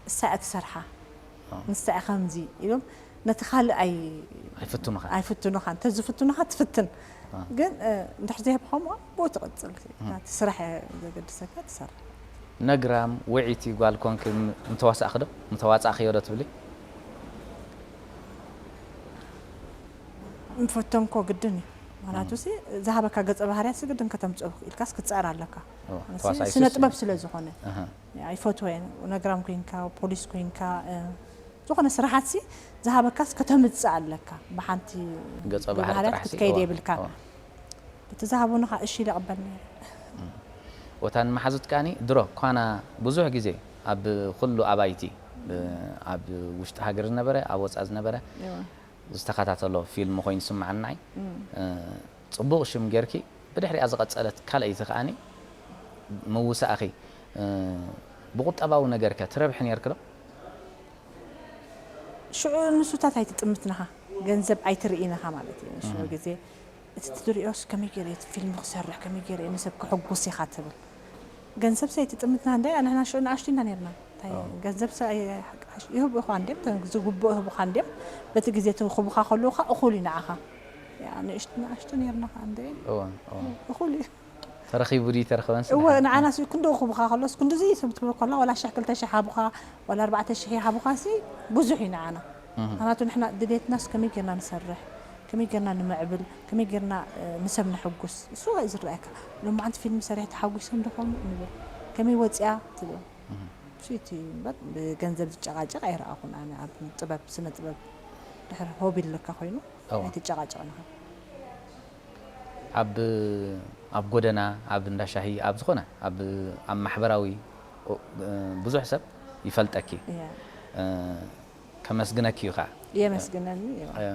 እሳ እያ ትሰርሓ ንሳ እያ ከምዚ ኢሎም ነቲ ካልእ ኣይ ኣይፍትኑኻን ኣይፍትኑኻን እንተዝፍትኑኻ ትፍትን ግን እንድሕር ዘይብኸምኡ ብኡ ትቕጽል እቲ ስራሕ እያ ዘገድሰካ ትሰርሕ ነግራም ውዒቲ ጓል ኮንኪ ምተዋሳእኺ ዶ ምተዋጻእኽዮ ዶ ትብሊ ምፈተንኮ ግድን እዩ ምክንያቱ ሲ ዝሃበካ ገጸ ባህርያት ሲ ግድን ከተምጽኦ ኢልካስ ክትጸር ኣለካ ስነ ጥበብ ስለ ዝኾነ ይፈትወ ነግራም ኮይንካ ፖሊስ ኮይንካ ዝኾነ ስራሓት ሲ ዝሃበካስ ከተምጽእ ኣለካ ብሓንቲ ገጸ ባህሪ ባህርያት ጥራሕ ሲ ክትከይድ እዋ፣ የብልካ እዋ። እቲ ዝሃቡኒ ከዓ እሺ ኢለ ቅበል ነይረ ወታን መሓዙት ከዓኒ ድሮ ኳና ብዙሕ ግዜ ኣብ ኩሉ ኣባይቲ ኣብ ውሽጢ ሃገር ዝነበረ ኣብ ወፃኢ ዝነበረ ዝተኸታተሎ ፊልም ኮይኑ ዝስምዓኒ ንዓይ። ጽቡቕ ሽም ጌርኪ ብድሕሪኣ ዝቐጸለት ካልኣይቲ ከኣኒ ምውሳእኺ ብቑጠባዊ ነገርከ ትረብሒ ኔርኪ ዶ? ሽዑ ንሱታት ኣይትጥምትንኻ ገንዘብ ኣይትርኢንኻ ማለት እዩ። ሽዑ ግዜ እቲ ትሪኦስ ከመይ ገይረ እቲ ፊልም ክሰርሕ ከመይ ገይረ ንሰብ ከሐጉስ ኢኻ ትብል። ገንዘብ ሰይትጥምትና እንደ ንሕና ሽዑ ንኣሽቱ ኢና ነርና እንታይ ገንዘብ ይህቡ እኳ እንዲም ዝግብኡ ይህቡካ እንዲም በቲ ግዜ ትህቡካ ከለዉ ከዓ እኹል እዩ ንዓኻ ንእሽቱ ንኣሽቱ ነርና ከዓ እንደ እኹል እዩ ተረኺቡ ድዩ ተረኸበን እወ ንዓና ሲ ክንዲ ክቡኻ ከሎስ ክንድዚ ሰብ ትብል ከሎ ወላ ሽሕ ክልተ ሽሕ ሃቡኻ ወላ ኣርባዕተ ሽሕ ይሃቡኻ ሲ ብዙሕ እዩ ንዓና ምክንያቱ ንሕና ድሌትናስ ከመይ ጌርና ንሰርሕ ከመይ ጌርና ንምዕብል ከመይ ጌርና ንሰብ ነሐጉስ እሱ እዩ ዝረኣየካ ሎማዓንቲ ፊልም ሰሪሕ ተሓጒሶም ዶ ኾኑ ንብል ከመይ ወፂኣ ትብል እሱ እቲ እምበር ብገንዘብ ዝጨቃጨቅ ኣይረኣኹን ኣነ ኣብ ጥበብ ስነ ጥበብ ድሕሪ ሆቢ ኣለካ ኮይኑ እዋ። ኣይትጨቃጨቅን ኢኻ። ኣብ ኣብ ጎደና ኣብ እንዳ ሻሂ ኣብ ዝኾነ ኣብ ኣብ ማሕበራዊ እ፣ ብዙሕ ሰብ ይፈልጠኪ እያ። እ፣ ከመስግነኪ እዩ ከዓ የመስግነኒ እዋ። እ፣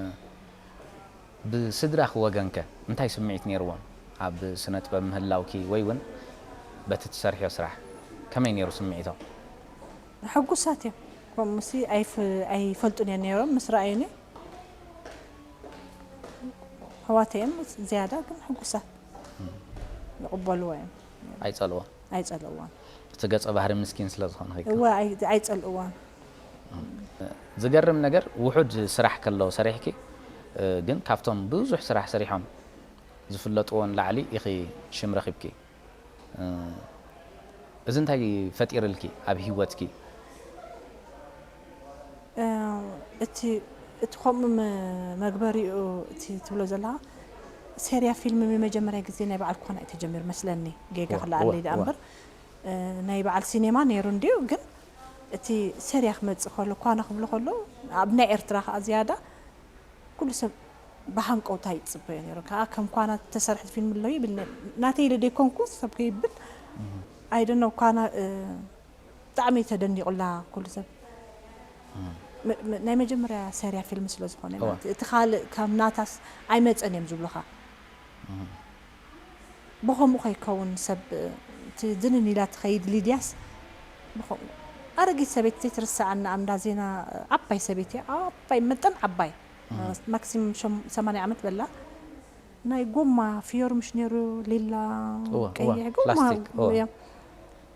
ብስድራኺ ወገንከ እንታይ ስምዒት ነይርዎም ኣብ ስነ ጥበብ ምህላውኪ ወይ እውን በቲ ትሰርሕዮ ስራሕ ከመይ ነይሩ ስምዒቶም? ሕጉሳት እዮም። ከምኡሲ ኣይፍ- ኣይፈልጡን እዮም ነይሮም ምስ ረኣዩኒ። ኣሕዋተይ እዮም ዝያዳ ግን ሕጉሳት ይቕበልዎ እዮም። ኣይጸልዎ ኣይጸልእዎን። እቲ ገጸ ባህሪ ምስኪን ስለ ዝኾነ ኸይከ እወ ኣይ- ኣይጸልእዎን። ዝገርም ነገር ውሑድ ስራሕ ከሎ ሰሪሕኪ እ፣ ግን ካብቶም ብዙሕ ስራሕ ሰሪሖም ዝፍለጥዎን ላዕሊ ኢኺ ሽም ረኺብኪ እ፣ እዚ እንታይ ፈጢርልኪ ኣብ ህይወትኪ እ፣ እቲ እቲ ከምኡ መ- መግበሪኡ እቲ ትብሎ ዘለኻ ሴርያ ፊልም ንመጀመርያ ግዜ ናይ በዓል ኮና እዩ ተጀሚሩ መስለኒ። ጌጋ እወ፣ ክለኣለይ እወ፣ ደኣ እወ። እምበር እ፣ ናይ በዓል ሲኔማ ነይሩ እንድዩ ግን እቲ ሴርያ ክመጽእ ከሎ ኳና ክብሉ ከሎ ኣብ ናይ ኤርትራ ከዓ ዝያዳ ኩሉ ሰብ ብሃንቀውታ ይጽበዮ ነይሩ። ከዓ ከም ኳና ተሰርሐት ፊልም ኣሎ ይብል ነ- ናተይ ኢለ ደይኮንኩ ሰብ ከይብል ኣይደነው ኳና እ፣ ብጣዕሚ ተደኒቑላ ኩሉ ሰብ ም- ም- ናይ መጀመርያ ሴርያ ፊልም ስለ ዝኾነ እዋ። ማለት እዩ። እቲ ካልእ ከም ናታስ ኣይመፀን እዮም ዝብሉኻ። ብኸምኡ ከይከውን ሰብ እቲ ዝንን ኢላ ትኸይድ ሊድያስ ብኸምኡ ኣረጊት ሰበይቲ ዘይትርሰዓና ኣምዳ ዜና ዓባይ ሰበይቲ ዓባይ መጠን ዓባይ ማክሲም ሸም- ሰማንያ ዓመት በላ ናይ ጎማ ፍዮር ምሽ ነይሩ ሊላ እዋ፣ እዋ፣ ቀይሕ ጎማ ፕላስቲክ፣ እዋ። እዮም።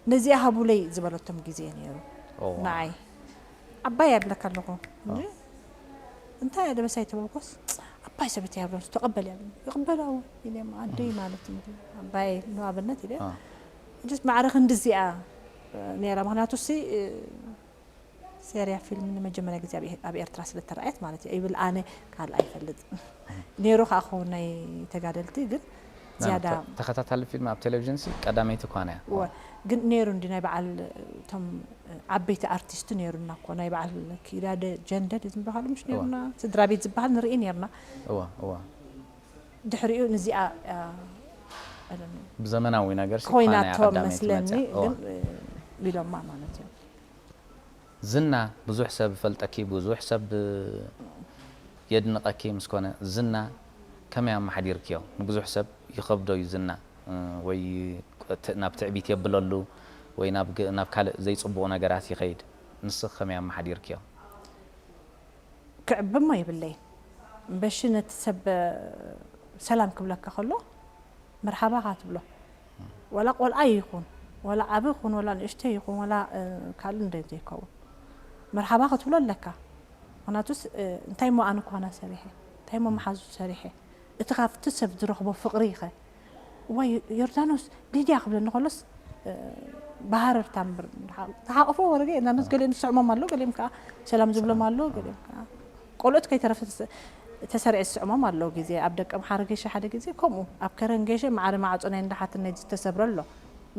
ነዚኣ ሃቡለይ ዝበለቶም ግዜ ነይሩ እዋ። ንዓይ ዓባይ ኣብለካ ኣለኹ እንጂ እንታይ እያ ደበሳይ ተበልኮስ ዓባይ ሰበይቲ እያ ብሎ ተቐበል እያ ይቕበላ እውን ኢለ ኣደይ ማለት እዩ ዓባይ ንኣብነት ኢለ አ። ጅስ ማዕረ ክንዲ እዚኣ ነይራ ምክንያቱ ሲ ሴርያ ፊልም ንመጀመርያ ግዜ ኣብ ኤ- ኣብ ኤርትራ ስለ ተረኣየት ማለት እዩ ይብል ኣነ ካልእ ኣይፈልጥ ነይሩ ከዓ ክኸውን ናይ ተጋደልቲ ግን ዝያዳ ተኸታታሊ ፊልም ኣብ ቴሌቪዥን ሲ ቀዳመይቲ ኳና እያ እወ ግን ነይሩ እንዲ ናይ በዓል እቶም ዓበይቲ ኣርቲስት ነይሩና እኮ ናይ በዓል ኪዳደ ጀንደድ ዝበሃሉ ምሽ ነይሩና ስድራ ቤት ዝበሃል ንርኢ ነይርና እዋ እዋ ድሕሪኡ ንዚኣ ብዘመናዊ ነገር ሲ ኮይናቶ ኳና እያ ቀዳመይቲ መስለኒ መፅያ። እዋ። ግን ቢሎማ ማለት እዩ ዝና ብዙሕ ሰብ ይፈልጠኪ ብዙሕ ሰብ የድንቐኪ ምስ ኮነ ዝና ከመይ ኣመሓዲርክዮ ንብዙሕ ሰብ ይኸብዶ እዩ ዝና እ፣ ወይ ት- ናብ ትዕቢት የብለሉ ወይ ናብ ግ- ናብ ካልእ ዘይፅቡቕ ነገራት ይኸይድ ንስኺ ከመይ ኣመሓዲርክዮ ክዕብማ የብለይን እምበሺ ነቲ ሰብ ሰላም ክብለካ ከሎ መርሓባኻ ትብሎ ዋላ ቆልዓ ይኹን ዋላ ዓቢ ይኹን ዋላ ንእሽተይ ይኹን ዋላ ካልእ እንደ ዘይከውን መርሓባ ክትብሎ ኣለካ ምክንያቱስ እንታይ ሞ ኣነ ኳና ሰሪሐ እንታይ ሞ መሓዙ ሰሪሐ እቲ ካብቲ ሰብ ዝረኽቦ ፍቕሪ ይኸ እዋይ ዮርዳኖስ ሊድያ ክብለኒ ከሎስ ብሃረርታ እምበር ተሓቕፎ ወረገ ዮርዳኖስ ገሊኦም ዝስዕሞም ኣሎ ገሊኦም ከዓ ሰላም ዝብሎም ኣሎ ገሊኦም ከዓ ቆልዑት ከይተረፈ ተሰሪዐ ዝስዕሞም ኣለዉ ግዜ ኣብ ደቀ ምሓረ ገሸ ሓደ ግዜ ከምኡ ኣብ ከረን ገሸ ማዕረ ማዕፆ ናይ እንዳሓትን ናይ ዝተሰብረ ኣሎ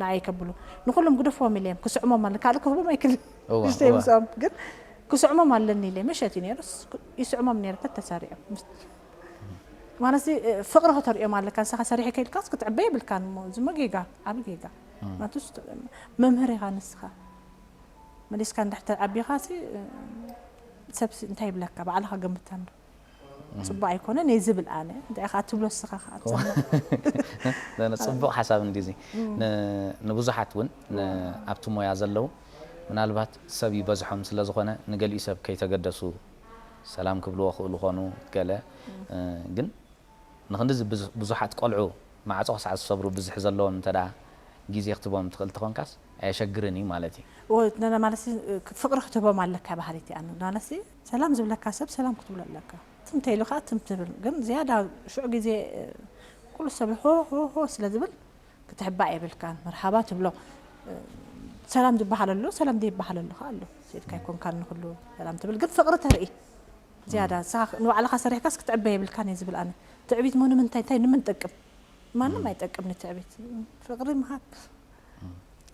ንዓይ ከብሉ ንኩሎም ግደፍዎም ኢለ እዮም ክስዕሞም ኣለ ካልእ ክህቦም ኣይክልን እዋ፣ ንሽተይ እዋ። ምስኦም ግን ክስዕሞም ኣለኒ ኢለ መሸት እዩ ነይሩ ይስዕሞም ነይሩ ተተሰሪዖም ማለት ፍቕሪ ከተርእዮም ኣለካ ንስኻ ሰሪሐ ከይልካስ ክትዕበ የብልካን እሞ እዚ ሞ ጌጋ ዓብ ጌጋ ናቱስ መምህር ኢኻ ንስኻ መሊስካ እንድሕተር ዓቢኻ ሲ ሰብሲ እንታይ ይብለካ ባዕልኻ ገምታ እንዶ ፅቡቅ ኣይኮነን እየ ዝብል ኣነ እንታይ ኢኻ ትብሎ ንስኻ ከዓ ትሰምዕ ጽቡቕ ሓሳብ እንዲዚ ንብዙሓት እውን ኣብቲ ሞያ ዘለዉ ምናልባት ሰብ ይበዝሖም ስለ ዝኾነ ንገሊኡ ሰብ ከይተገደሱ ሰላም ክብልዎ ክእሉ ኾኑ ገለ ግን ንክንድዚ ብዙሓት ቆልዑ ማዕፆ ክሳዕ ዝሰብሩ ብዝሒ ዘለዎም እንተ ግዜ ክትቦም ትኽእል ተኾንካስ ኣየሸግርን እዩ ማለት እዩ ማለት ፍቅሪ ክትህቦም ኣለካ ባህሪቲ ኣነ ማለት ሰላም ዝብለካ ሰብ ሰላም ክትብሎ ኣለካ ትምተ ኢሉ ከዓ ትም ትብል ግን ዝያዳ ሽዑ ግዜ ኩሉ ሰብ ሆ ሆ ሆ ስለ ዝብል ክትሕባእ የብልካን መርሓባ ትብሎ ሰላም ዝበሃል ኣሎ ሰላም ዘይበሃል ኣሎ ከዓ ኣሎ ሴድካ ይኮንካን ንኩሉ ሰላም ትብል ግን ፍቅሪ ተርኢ ዝያዳ ንባዕልኻ ሰሪሕካስ ክትዕበ የብልካን እየ ዝብል ኣነ ትዕቢት ሞ ንምንታይ እንታይ ንምንጠቅም ማንም ኣይጠቅም ንትዕቢት ፍቅሪ ምሃብ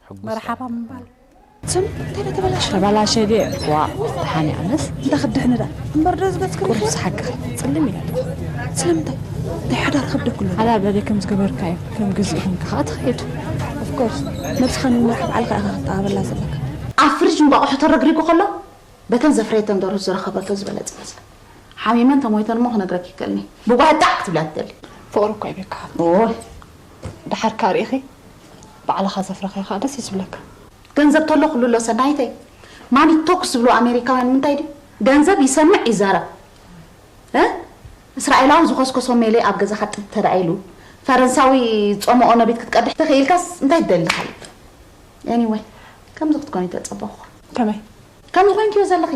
ሕጉስ መርሓባ ምባል ስም እንታይ ደ ተበላሽ? ተበላሸ ድየ? ዋ፣ ደሓን እያ ኣነስ። እንዳ ክድሕኒ ዳ እምበር ዶ ዝገጽ ክሪ? ቁርስ ሓቅኺ ጽልም ኢለ ኣለኹ። ስለምንታይ? ናይ ሓዳር ከብደ ኩሉ። ሓዳር በደ ከም ዝገበርካዮ፣ ከም ግዜ ይኹን ከኣ ትኸይድ። Of course፣ ነብስኻ ንምራሕ ባዕልኻ ኢኻ ክትጠባበላ ዘለካ። ኣብ ፍሪጅ እንቋቑሖ ተረግሪጉ ከሎ፣ በተን ዘፍረየተን ደርሁ ዝረኸበቶ ዝበለጸ ይመስላ። ሓሚመን ተሞይተን እሞ ክነግረኪ ይከልኒ። ብጓህጣዕ ክትብላ ትደሊ። ፍቕሪ እኮ ይበካ። ኦይ። ደሓርካ ርኢኺ፣ ባዕልኻ ዘፍረኻ ኢኻ ደስ እዩ ዝብለካ። ገንዘብ ተሎ ኩሉ ኣሎ ሰናይተይ። ማኒ ቶክስ ዝብሉ ኣሜሪካውያን ምንታይ ድዩ? ገንዘብ ይሰምዕ ይዛረብ። እ? እስራኤላዊ ዝኾስኮሶ ሜሌ ኣብ ገዛኻ ጥብ ተዳኢሉ፣ ፈረንሳዊ ጾምኦ ነቢት ክትቀድሕ ተኽኢልካስ እንታይ ትደሊ ካልእ? Anyway፣ ከምዚ ክትኮኒ ተጸበኹ። ከመይ? ከምዚ ኮይንክዮ ዘለኺ።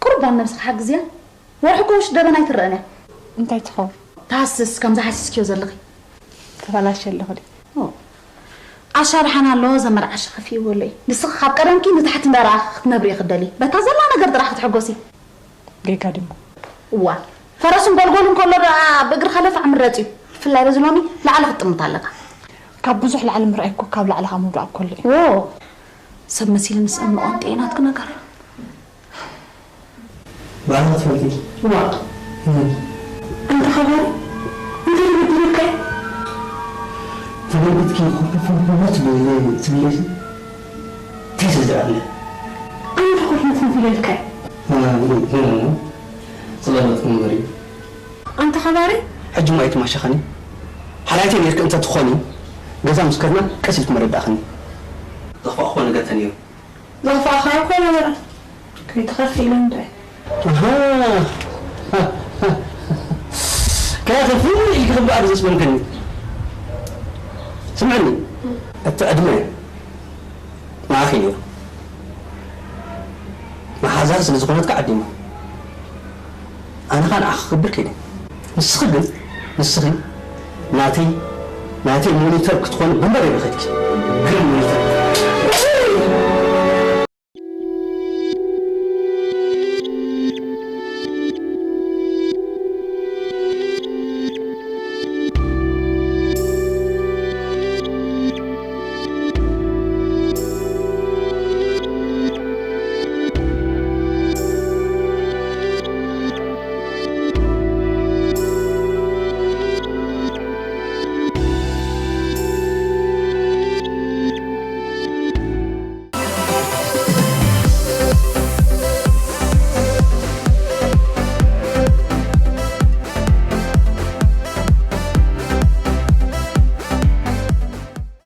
ቁርብ ኣብ ነብስኻ ሓግዝያ። ወርሒ እኮ ውሽጢ ደበና ኣይትረአን እያ። እንታይ ትኸውን? ታስስ ከምዚ ሓሲስክዮ ዘለኺ። ተበላሸ ኣለኹ ድዩ? ኦ። ዓሻ ደሓን ኣሎ፣ ዘመድ ዓሻ ከፊእዎ ኣሎ እዩ። ንስኺ ካብ ቀደምኪ ንታሕቲ እንዳረኣኺ ክትነብሪ ኢኺ ትደልዪ። በታ ዘላ ነገር ጥራሕ ክትሕጎሲ። ጌጋ ድሞ። እዋ። ፈረስን ጎልጎልን ከሎ ደኣ ብእግሪ ከለፋዕ ምረጽ እዩ። ብፍላይ በዚ ሎሚ ላዕሊ ክትጥምት ኣለካ። ካብ ብዙሕ ላዕሊ ምርኣይ እኮ ካብ ላዕሊ ካብ ምውዳቕ ከሎ እዩ። ዎ። ሰብ መሲሉ ምስ እምንቖን ጥዒናትኪ ነገር። ባዕልኻ ትፈልጢ። ዋእ። እም። ኣንታ ኸባሪ፣ እንታይ ኢሉ በዲሉካ እዩ? ተገልቢጥኪ ኮፍ ኮፍ ኮፍ ትብሊ ትብሊ። እንታይ ኢሉ ዝረኣለ? ኣንታ ኮፍ ኮፍ ኢለልካ እዩ። እ፣ እ፣ እ፣ እ። ዝቐለጥኩ እምበር እዩ። ኣንታ ኸባሪ። ሕጂ እሞ ኣይትማሸኸኒ። ሓላይተይ ኔርኪ እንተ ትኾኒ፣ ገዛ ምስ ከድና ቀስ ኢልኪ መረዳእኽኒ። ዘኽፋእኽዎ ነገር ተነይሩ። ዘኽፋእኻዮ እኮ ኣይነበረን። ከይትኸፊ ኢለ እንድዒ። ኣሃ። ከይትኸፊ ኢልኪ ክበኣል ዘስመምክኒ። ስምዕኒ፣ እቲ ዕድመ ንዓኺ ነይሩ። መሓዛ ስለ ዝኾነት ከኣ ዓዲማ። ኣነ ኸኣ ንዓኺ ክገብር ከይደ። ንስኺ ግን፣ ንስኺ ናተይ፣ ናተይ ሞኒተር ክትኾኒ ብምበር እየ ከድኪ። ግን